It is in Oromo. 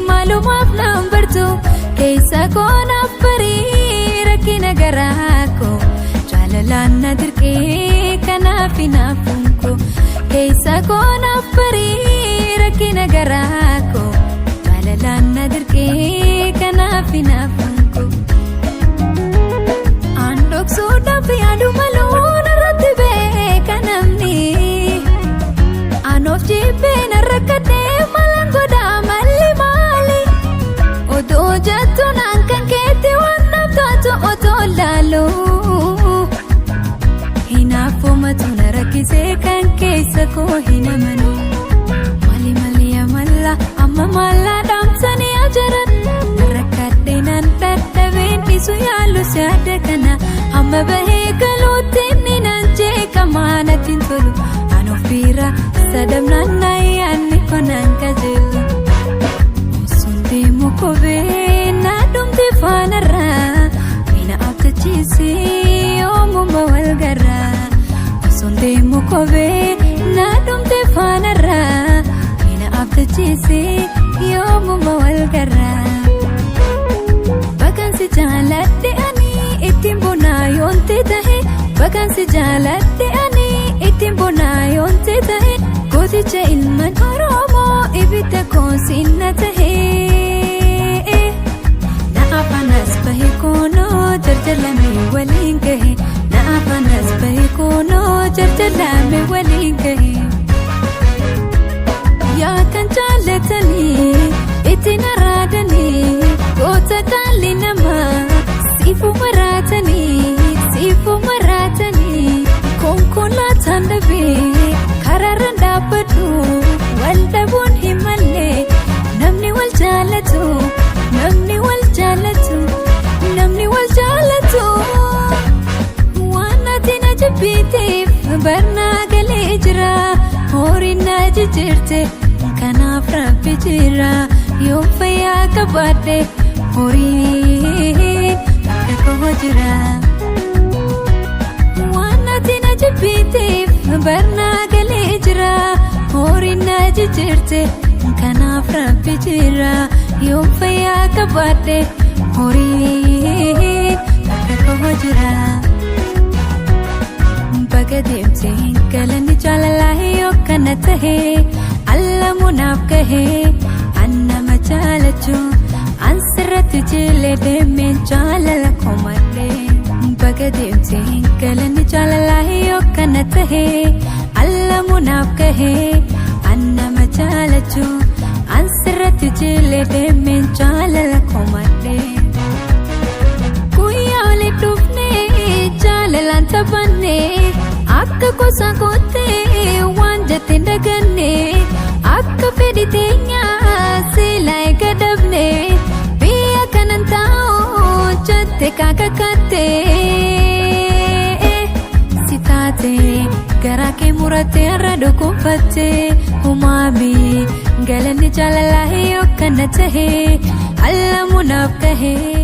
Maalumaaf naan bartu keessa koo naaf barii rakkina garaa koo jaalalaan na dirqee kanaaf hinaafuun koo keessa koo naaf barii rakkina garaa koo jaalalaan na dirqee kanaaf hinaafuun koo. Aan dhoksuudhaaf yaadu maluu narratti beeka namni. Aan of jibbee narra kadhee malaan godhaa malli maali? Oduu jettu naan kan keetti waan naaf taatu otoo laalu. Hinaafumatu na rakkisee kan keessa koo hin amanu. Mali mali amala amma mallaa dhaamsanii ajaran. Narra kadhee naan dadhabeen dhiisu yaalu si adda kana. Amma bahee galuutti inni naan jeeqamaa natti hin tolu. Aan of bira sadamnaan na yaadni konaan qajeelu. Osoon deemu kophee na dhumte faanarraa. Mina abdachiisee yoomuma wal garraa. Osoon deemu kophee na dhumte faanarraa. Mina abdachiisee yoomuma wal garraa. Bagansi jaaladhe ani ittiin bonaa yoonte tahe. Bagansi jaaladhe ani ittiin bonaa yoonte tahe. Gooticha ilmaan Oromoo ibidda koonsinna tahe. Na afanas bahe koonoo jarjalame waliin gahe. Na afanas bahe koonoo jarjalame waliin gahe. Yaa kan jaallatanii ittiin araadanii goota qaalli namaa siifuu maraatanii siifuu maraatanii konkolaataan dhabee karaarra dhaabbadhu wal dhabuun hin malle namni wal jaalatu namni wal jaalatu namni wal jaalatu. Waan ati na jibbiteef barnaa galee jira horiin na jijjiirte kanaaf rabbi jira yoo fayyaa qabaadhe horiin akka koo jira. Waan ati na jibbiteef barnaa galee jira horiin na jijjiirte kanaaf rabbi jira yoo fayyaa qabaadhe horiin akka koo jira. Baga deemtee galanni jaalalaa yoo kana tahe allamuunaaf gahee an nama jaalachuu an sirratti jilee deemeen jaalala komadhee. Baga deemtee galanni jaalalaa yoo kana tahe allamuunaaf gahee an nama jaalachuu an sirratti jilee deemeen jaalala komadhee. Guyyaa waliin dhufnee jaalalaan taphannee akka gosa koottee waan jette hin daganne akka fedhi teenyaa silaa eega dhabne biyya kanan taa'u jette kaakakatte. Si taate garaa kee murattee har'a dhukkubfatte umaami galanni jaalalaa yoo kana tahe allamuunaaf gahee.